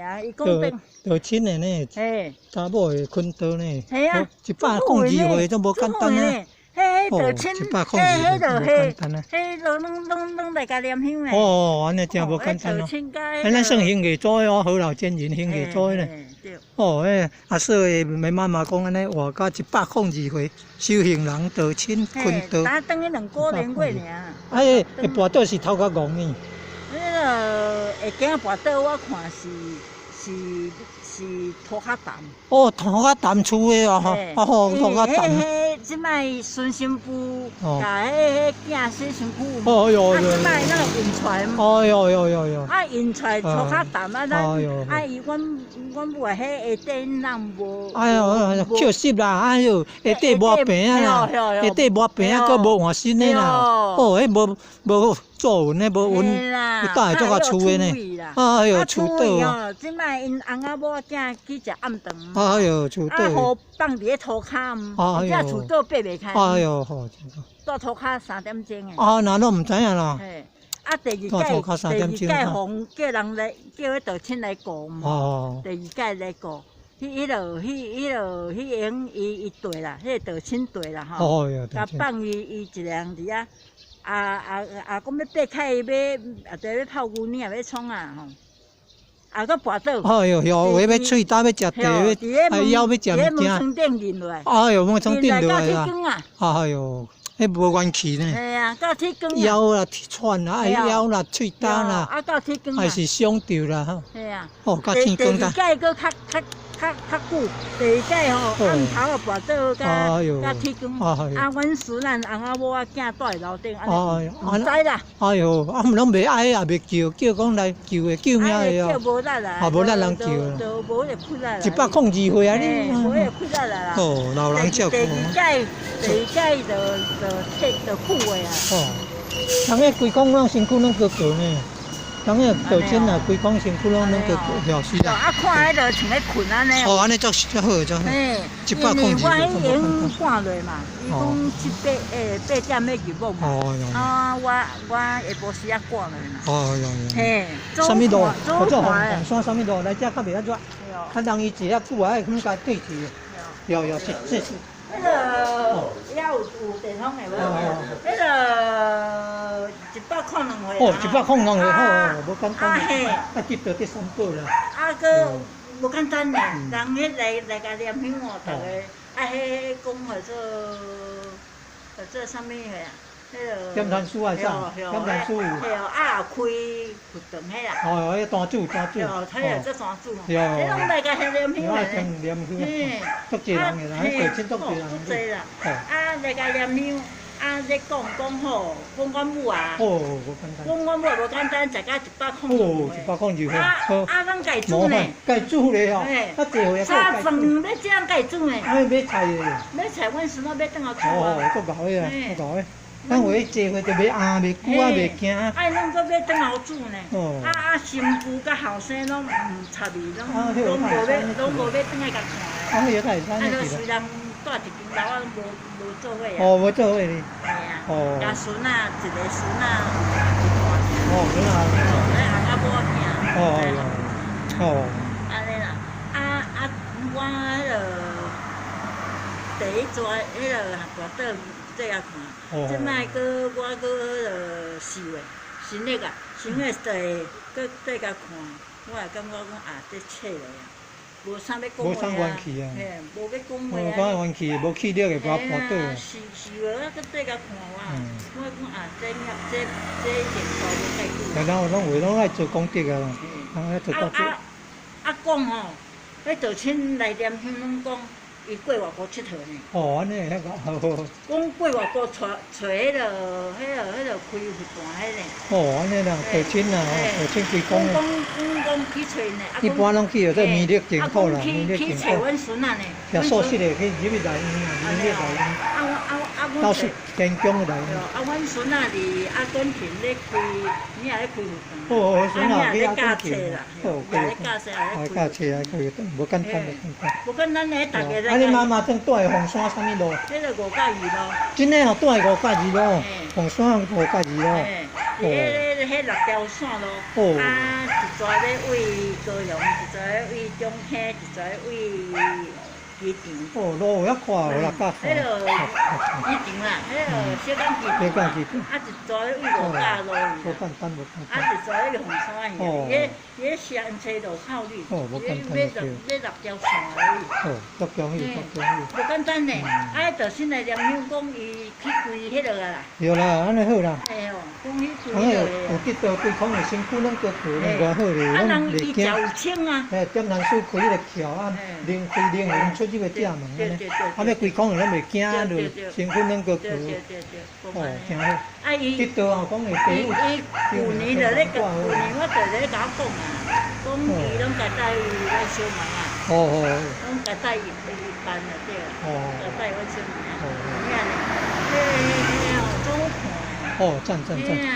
爾，伊講道道親的呢，查某會啃刀呢，102歲都無簡單啊！彼彼道親，彼彼就彼，彼就攏來共念香的。哦，按呢真無簡單咯。彼咱算行藝組的哦，何老真人行藝組的呢。哦，彼阿嫂的媽媽講按呢，活到102歲，修行人道親啃刀。打轉去2個月過爾。哎，會跋倒是頭殼戇呢。彼个會驚跋倒，我看是塗較澹。哦，塗較澹厝的哦，吼，哦，塗較澹。彼這擺孫新婦，共彼彼囝洗身軀。哦喲啊，這擺咱會印出來。哦喲喲喲喲。啊，印出來塗較澹啊，咱啊伊阮阮母啊，彼下底人無。哎喲，捡濕啦，哎喲，下底無平啊啦，下底無平啊，閣無換新的啦。哦，彼無無做運的，無運，伊搭會足較厝的呢。哎喲，厝倒啊！這擺𪜶翁仔某仔囝去食暗頓。哎喲，厝倒。啊，雨放佇咧塗跤，這厝倒爬袂開。哎喲，好。蹛塗跤3點鐘的。啊，那攏毋知影啦。嘿，啊，第二屆，第二屆予叫人來叫彼道親來顧嘛。哦。第二屆來顧，彼彼落彼彼落彼用伊伊綴啦，彼個道親綴啦吼。哦喲。共放伊伊一個人佇遐。啊啊啊！講欲爬開欲啊，佇咧泡牛奶欲創啊吼！啊，閣跋倒。哎喲，有話欲喙焦欲食茶，欲啊枵欲食物件。門窗頂淋落來。哎喲，門窗頂落來啊！哎喲，彼無元氣呢。嘿啊，到鐵光。枵啦，喘啦，愛枵啦，喙焦啦。啊，到鐵光。還是傷著啦吼。嘿啊。哦，到天光第二屆閣較較較較久，第二屆吼暗頭啊跋倒佮佮鐵光。啊，阮孫仔翁仔某仔囝蹛佇樓頂，按呢毋知啦。哎喲，啊毋攏袂愛也袂叫，叫講來救的救命的哦。叫無力啦。啊，無力人救啦。就無彼個氣力啦。102歲啊你。無彼個氣力啦。哦，老人照顧。第二屆，第二屆就就退就久的啊。哦，人彼規工攏身軀攏高高呢。人彼道親啊，規工身軀攏攏高高，是啦。啊，看彼落像咧睏按呢。哦，按呢足足好，足好。因為我彼已經半落嘛，伊講七八8點欲入墓嘛。啊，我我下晡時仔趕落嘛。哦喲。嘿，啥物路？我做鳳山啥物路？來遮較袂遐熱，較容易坐遐久啊，愛感覺對去。有有，是是是。彼个遐有有地方的無？彼个102歲。哦，102歲，好，無簡單。啊，得到這三寶啦。啊，閣無簡單呢，人彼來來共念香哦，逐个啊，彼講號做號做啥物貨啊？彼个。點傳書還是啥？點傳書。對哦，啊，開佛堂彼啦。哦，彼單主單主。對，彼個做單主。彼攏來共遐念香的。念香。足濟人的啦，彼道親足濟人。足濟啦。啊，來共念香。啊！咧講講吼，講阮母啊，哦，無簡單。講阮母無簡單，食到102歲。哦，102歲。啊啊，攏家己煮呢。家己煮咧吼。啊，濟歲三頓欲這樣家己煮呢。啊，買菜的。買菜，阮孫仔買轉來煮啊。哦，足𠢕的啊，足𠢕的。咱有咧濟歲就袂餡袂久啊，袂驚啊。啊，攏閣買轉來煮呢。哦。啊啊，新婦佮後生攏毋插伊，攏攏無欲，攏無欲轉來共看。啊，彼個會使。啊，就雖然蹛一間樓仔，無無做伙啊。哦，無做伙哩。嘿啊。哦。共孫仔一個孫仔一大。哦，孫仔。咧翁仔某仔囝。哦哦。按呢啦，啊啊，我彼个第一逝彼个跋倒最後看，這擺閣我閣彼个4月新曆啊，新曆第閣缀共看，我會感覺講啊，這切落啊。無啥欲講話啊，嘿，無欲講話啊。無講元氣，無氣力會跋倒。是是話，我閣缀共看我，我講啊，這這這一定大無介久。然後攏話攏愛做功德啊，攏愛做功德。啊啊講吼，彼道親來念香攏講，伊過外國𨑨迌呢。哦，按呢遐個好。講過外國揣揣彼个、彼个、彼个開佛壇彼个。哦，按呢啦，道親啦，道親規工。講講講去揣呢。一般攏去做彌勒淨土啦，彌勒淨土。去揣阮孫仔呢。食素食的去入去內院啊，彌勒內院。啊我啊啊到處天宮的內院。啊，阮孫仔佇阿根廷咧開，伊也咧開佛堂。哦，孫仔去阿根廷。哦，咧教冊，啊，教冊啊，開無簡單，無簡單。無簡單呢，逐个。啊，你媽媽正蹛佇鳳山啥物路？彼个五甲二路。真的哦，蹛佇五甲二路，鳳山五甲二路。哦。彼六條線路，啊，一逝欲對高雄，一逝欲對中坑，一逝欲對機場。哦，路有遐寬有六甲彼落機場啦，彼落小港機小場港機場啊，一逝對五甲路無去。簡單，無簡啊，單。一逝去鳳山去，伊彼雙車路口哩，哦，無簡單。欲欲六條線而已。哦，足容易，足容易。無簡單呢，啊，就新來連香講伊去規彼落啊啦。對啦，按呢好啦。嘿哦，講去規按呢彼落有得到對空的身軀攏閣過，偌好咧，啊，攏人伊袂驚。食有穿啊。嘿，點難輸開彼個橋啊，零開零零出入個正門按呢，啊欲規空的攏袂驚，就身軀攏閣過。對對對對，哦，真好。啊伊。得到啊，講會伊伊舊年就咧，舊年我就咧共我講啊，講伊攏共帶阮小妹啊。攏共帶伊伊辦就對啦。共帶阮小妹啊。爾呢，嘿嘿哦，足好看。哦，讚讚讚。嘿啊，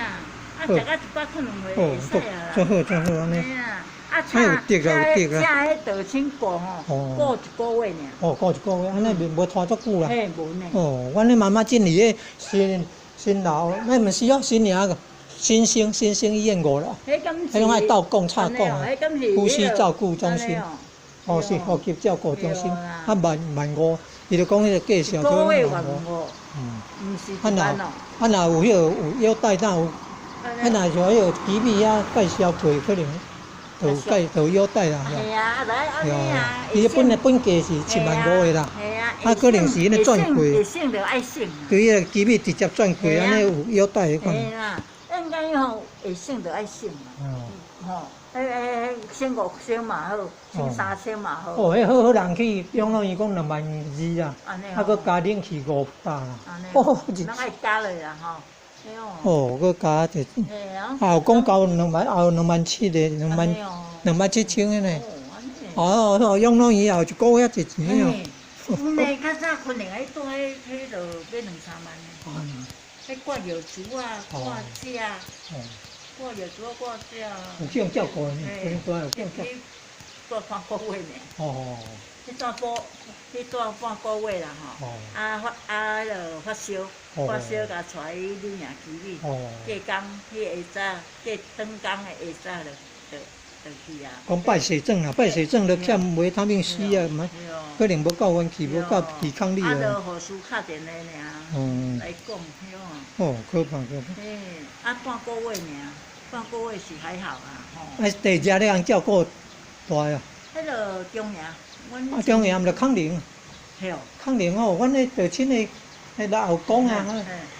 啊，食到100塊兩回會使啊。足好足好按呢。嘿啊，啊，請請請彼道親顧吼，顧一個月爾。哦，顧一個月，按呢無拖足久啦。嘿，無呢。哦，阮彼媽媽進去彼新新樓，那毋是哦，新營新生新生醫院五樓，彼攏愛鬥講插講啊，呼吸照顧中心，哦是呼吸照顧中心，啊萬萬五，伊就講彼個介紹一個月萬五，毋是一萬哦。啊若有彼個有腰帶，若有，啊若像彼個機密遐介紹過，可能就有介就有腰帶啦。係啊，來按呢啊。伊本來本價是7萬5個啦，啊可能是彼個轉過，會省就愛省。對，彼個機密直接轉過，按呢有腰帶彼款。嘿啦，應該吼會省就愛省嘛。吼，彼彼省5千嘛好，省3千嘛好。哦，彼好好人去養老院講2萬2啦，啊，閣加冷氣500啦。哦，咱愛加落啦吼。哦，閣加一，啊有講交兩萬，也有2萬7的，兩萬2萬7千的呢。哦哦，養老院也有一個月遐濟錢哦。阮呢較早可能愛住彼彼落欲兩三萬呢。彼掛藥珠啊，掛食，掛藥珠掛食。有去予照顧呢？可能有去予照。住半個月呢。哦。彼住半，彼住半個月啦吼。啊發啊，彼落發燒，發燒共帶去恁營醫院。隔工，彼下早，隔轉工的下早就就就去啊。講敗血症啊，敗血症都欠維他命 C 啊，可能無夠元氣，無夠抵抗力啊。啊，就護士敲電話爾，來講，彼種。哦，可怕可怕。嘿，啊，半個月爾，半個月是還好啊，吼。啊，第二隻你通照顧大啊？彼落中營，阮。啊，中營毋就康寧。嘿哦。康寧哦，阮彼就親的，彼老後講啊，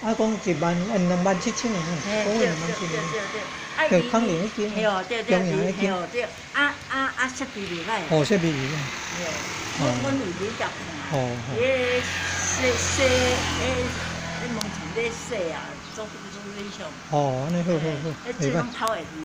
啊講1萬，2萬7千個，講2萬7千。對，康寧彼間。嘿哦，對對對，嘿哦對，啊啊啊設備袂歹。哦，設備袂歹。嘿，阮阮有去甲看，彼洗洗，彼彼門床咧洗啊，做做理想。哦，按呢好好好，彼水攏透會。